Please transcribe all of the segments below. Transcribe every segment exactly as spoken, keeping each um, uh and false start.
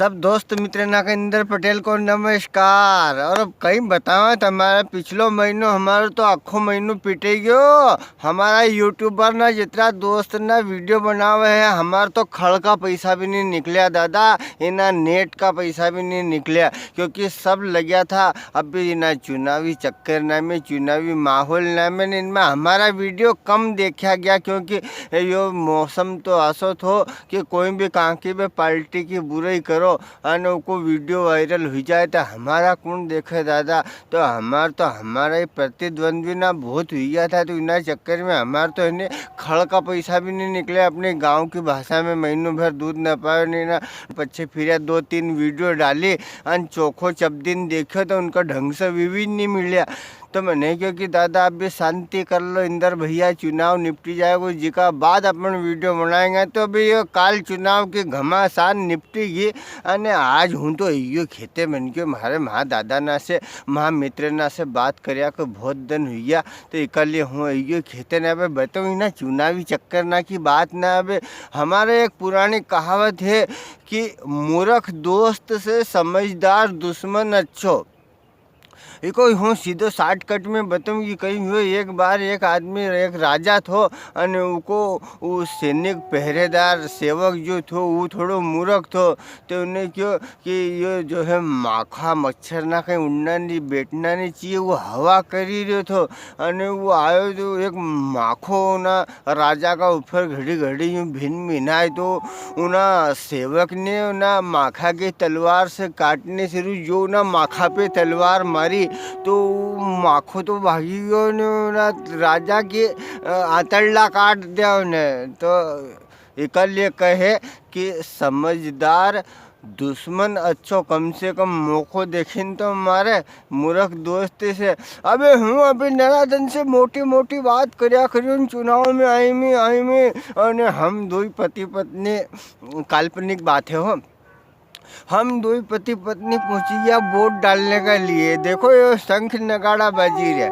सब दोस्त मित्र ना के इंदर पटेल को नमस्कार। और अब कई बतावां, तमारा पिछलो महीनो, हमारो तो आखो महीनो पिटे गयो। हमारा YouTuber ना जितरा दोस्त ना video बनावे है, हमार तो खळ का पैसा भी नी निकल्या दादा, इना net का पैसा भी नी निकल्या, क्योंकि सब लग्या था अभी इना चुनावी चक्कर ना में, चुनावी माहौल ना में, इनमें हमारा video कम देख्या गया, क्योंकि यो मौसम तो असो थो कि कोई भी कांकी भी party की बुराई करो अने उको video viral हुई जाए तो हमारा कुण देखे दादा? तो हमार तो, हमारा ही प्रतिद्वंद्वी ना बहुत हुई गया था, तो इना चक्कर में हमार तो इन्हें खळ का पैसा भी नी निकले। अपने गांव की भाषा में महीनों भर दूध न पावे नी ना, पछे फिर दो तीन video डाली अन चोखो जब दिन देख्यो तो उनका ढंग से view नी मिल्या। तो मैंने क्यो कि दादा, अभी शांति कर लो इंदर भैया, चुनाव निपटी जाएगो, जिका बाद अपन video बनाएंगे। तो अभी ये काल चुनाव की घमासान निपटी गई, अने आज हूँ तो अइयो खेते। मन क्यो, म्हारे म्हा दादा ना से, म्हा मित्र ना से बात करया को बहुत दिन हुई गया, तो इकल्ले हूँ अइयो खेते ने। अबे बताऊँ ना, चुनावी चक्कर ना की बात ना। अबे हमारे एक पुरानी कहावत है कि मूर्ख दोस्त से समझदार दुश्मन अच्छो। इको हूँ सीधो shortcut में बताऊँ कि कई हुयो। एक बार एक आदमी, एक राजा थो, अने उको उ सैनिक पहरेदार सेवक जो थो, उ थोड़ो मूर्ख थो। तो उन्हें क्यो कि ये जो है माखा मच्छर ना कहीं उड़ना नहीं, बैठना नहीं चाहिए, वो हवा करी रह्यो थो। अने वो आयो तो एक माखो ना राजा का ऊपर घड़ी घड़ी यूं भिन भिनाए, तो उना सेवक ने उना माखा के तलवार से काटने शुरू, जो उना माखा पे तलवार मारी, तो माखो तो भागी गयो ने उना राजा के, अ, आंतरड़ा काट दिया उन्हें। तो इकल्ले कहे कि समझदार दुश्मन अच्छो, कम से कम मौको देखिन तो मारे, मूर्ख दोस्त से। अबे हूँ अभी नरा दिन से मोटी मोटी बात करया करूँ चुनाव में, आई में, आई में, अने हम दो ही पति पत्नी, काल्पनिक बात है हो, हम दो ही पति पत्नी पहुंची गया वोट डालने के लिए। देखो, ये शंख नगाड़ा बाजी रे।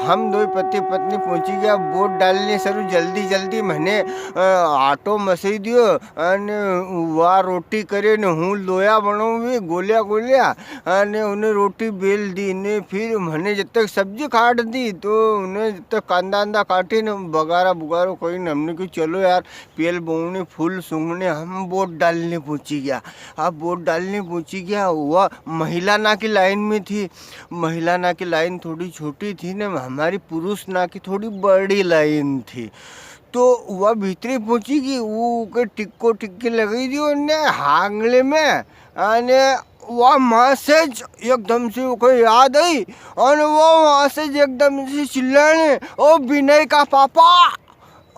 हम दो ही पति पत्नी पहुंची गया वोट डालने सरू जल्दी जल्दी। मैंने, अ, आटो मसई दियो, अने वा रोटी करे ने हूँ लोया बनाऊँ भी गोल्या गोल्या, अने उन्हें रोटी बेल दी ने फिर मने जब तक सब्जी काट दी, तो उन्हें जब तक कांदा आंदा काटी ने बगारा बुगारो कोई ने, हमने की चलो यार, पेल बोवनी फूल सूंघने हम वोट डालने पहुंची गया। अब वोट डालने पहुंची गया, वा महिला ना की लाइन में थी। महिला ना की लाइन थोड़ी छोटी थी ने हमारी पुरुष ना की थोड़ी बड़ी लाइन थी। तो वा भीतरी पहुंची गई, वो के टिक्को टिक्की लगाई दियो ने आंगले में, अने वा मां से ज एकदम से उके याद आई, अने वा मां से ज एकदम से चिल्लाने, "ओ विनय का पापा!"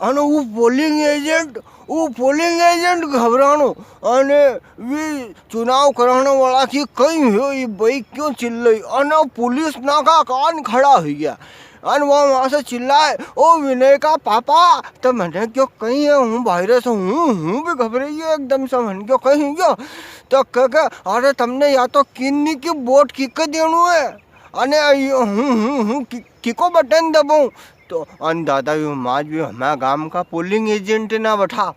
अने वो polling agent, वो polling agent घबराणो, अने वी चुनाव कराने वाला की कई हुयो, ये बई क्यों चिल्लाई, अने पुलिस ना का कान खड़ा हुई गया। अन वो वहां से चिल्लाए, "ओ विनय का पापा!" तो मैंने क्यो कई है, हूँ बाहर से हूँ, हूँ भी घबराई गयो एकदम से, मैंने क्यो कई हुयो? तो कह के, "अरे तमने या तो किन्नी की वोट किके देणू है, अने हूँ, हूँ, हूँ, कि, किको बटन दबाऊं?" तो अन दादा भी माज भी हमारा गांव का polling agent ना बैठा।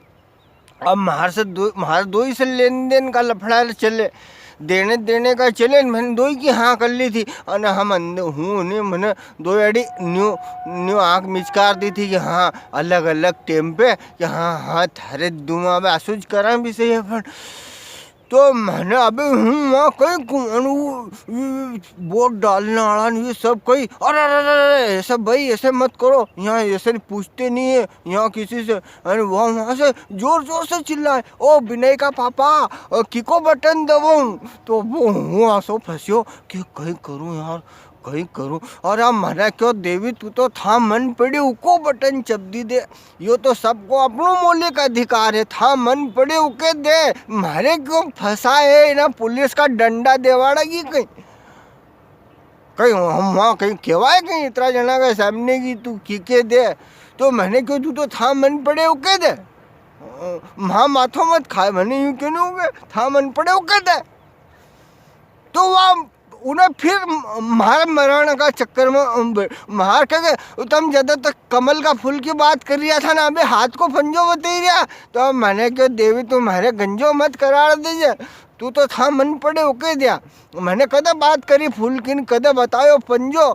अब म्हार से दो, म्हार दो ही से लेन देन का लफड़ा चले, देने देने का चले, मैंने दो ही की हाँ कर ली थी। अने हम अंदर हूँ ने मैंने दो अड़ी न्यू, न्यू आंख मिचकार दी थी कि हाँ, अलग अलग टेम पे कि हाँ, हाँ, थारे दुआ में आसूज करा भी सही है, पण तो मैंने अबे हूँ वहाँ कई कौन वो, वो वोट डालने वाला नहीं, ये सब कई, "अरे, अरे, अरे, अरे, ऐसा भाई, ऐसे मत करो, यहाँ ऐसे पूछते नहीं है, यहाँ किसी से।" अरे वहाँ, वहाँ से जोर जोर से चिल्लाए, "ओ विनय का पापा, अ, किको बटन दबाऊं?" तो वो हूँ आसो फंसियो कि कई करूँ यार, कई करूँ। और अब मने क्यो देवी, तू तो था मन पड़े उको बटन चपदी दे, यो तो सबको अपनो मौलिक अधिकार है, था मन पड़े उके दे, म्हारे क्यों फंसा है इना पुलिस का डंडा देवाड़ा की कई? कई हम वहाँ कई केवाय कई इतरा जना के सामने की तू किके दे, तो मने क्यो तू तो था मन पड़े उके दे। अ, म्हा माथो मत खाए, मने यूं क्यो नी उके, था मन पड़े उके दे। तो वा उन्हें फिर म्हार मरण का चक्कर में, अम, ब-, म्हार कह के, "तम ज्यादा तक कमल का फूल की बात कर रिया था ना, अबे हाथ को पंजो बतई रिया।" तो मने क्यो, "देवी, तू म्हारे गंजो मत कराड़ दीजे।" तू तो था मन पड़े उके दिया। मैंने कदे बात करी फूल की न, कदे बतायो पंजो।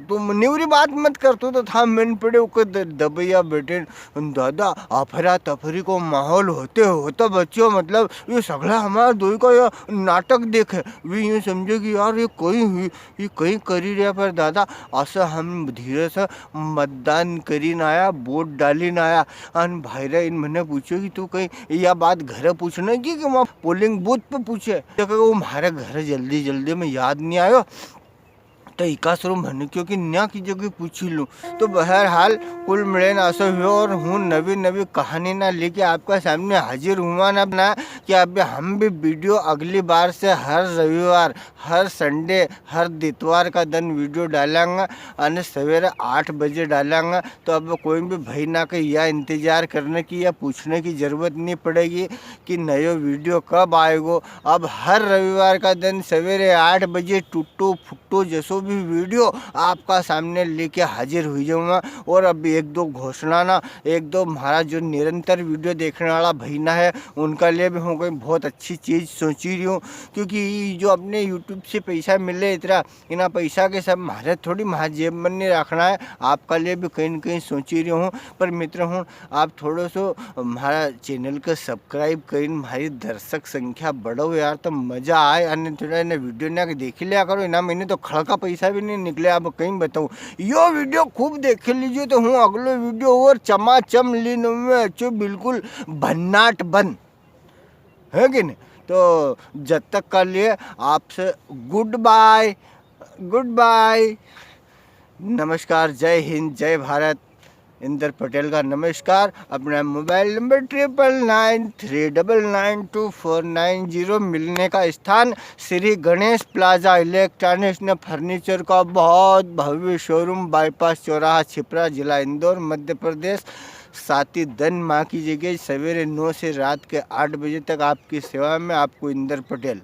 तू निवरी बात मत कर, तू तो था मन पड़े उके द-, दबैया बैठे न। दादा, अफरा तफरी को माहौल होते होते बच्चों, मतलब, ये सगला हमारा दोई का ये नाटक देखे। वी यूं समझे कि यार, ये कोई हुई, ये कई करी रहा, पर दादा, असा हम धीरे से मतदान करीन आया, वोट डालीन आया। अन भाईरा इन मने पूछ्यो कि तू कई या बात घरे पूछने की कि वहाँ पोलिंग बूथ पे पूछे? तो कहे, "वो म्हारे घरे जल्दी जल्दी में याद नी आयो, तो इका सरू मने क्यो कि न्या की जगह पूछी लूँ।" तो बहरहाल, कुल मिलेन असो हुयो और हूँ नवी नवी कहानी ना लेके आपका सामने हाजिर हुआ ना, ना कि अभी हम भी वीडियो अगली बार से हर रविवार, हर संडे, हर दितवार का दिन वीडियो डालांगा अने सवेरे आठ बजे डालांगा। तो अब कोई भी भाई ना के या इंतजार करने की या पूछने की जरूरत नहीं पड़ेगी कि नयो वीडियो कब आएगो। अब हर रविवार का दिन सवेरे आठ बजे टुट्टो फुट्टो जसो भी वीडियो आपका सामने लेके हाजिर हुई जाऊंगा। और अब एक दो घोषणा ना, एक दो म्हारा जो निरंतर वीडियो देखने वाला भाई ना है, उनका लिए भी हूँ कोई बहुत अच्छी चीज़ सोची रही हूँ, क्योंकि ये जो अपने YouTube से पैसा मिले इतना, इना पैसा के सब म्हारे थोड़ी म्हारा जेब में नहीं रखना है, आपका लिए भी कहीं न कहीं सोची रही हूँ। पर मित्र हूँ, आप थोड़ो सो म्हारा चैनल का subscribe करीन, म्हारी दर्शक संख्या बढ़ाओ यार, तो मजा आए। अने थोड़ा इन्हें वीडियो ना के देख लिया करो, इना महीने तो खड़का पैसा भी नहीं निकले। अब कहीं बताऊँ, यो वीडियो खूब देख लीजिए, तो हूँ अगलो वीडियो और चमाचम लीन में अच्छो बिल्कुल भन्नाट बन, है कि नहीं? तो जब तक के लिए आपसे गुड बाय, गुड बाय, नमस्कार, जय हिंद, जय भारत। इंदर पटेल का नमस्कार। अपना mobile number triple nine three double nine two four nine zero. मिलने का स्थान श्री गणेश प्लाजा इलेक्ट्रॉनिक्स ने फर्नीचर का बहुत भव्य शोरूम, बाईपास चौराहा, छिपरा, जिला इंदौर, मध्य प्रदेश। साथी दिन माँ की जगह सवेरे नौ से रात के आठ बजे तक आपकी सेवा में, आपको इंदर पटेल।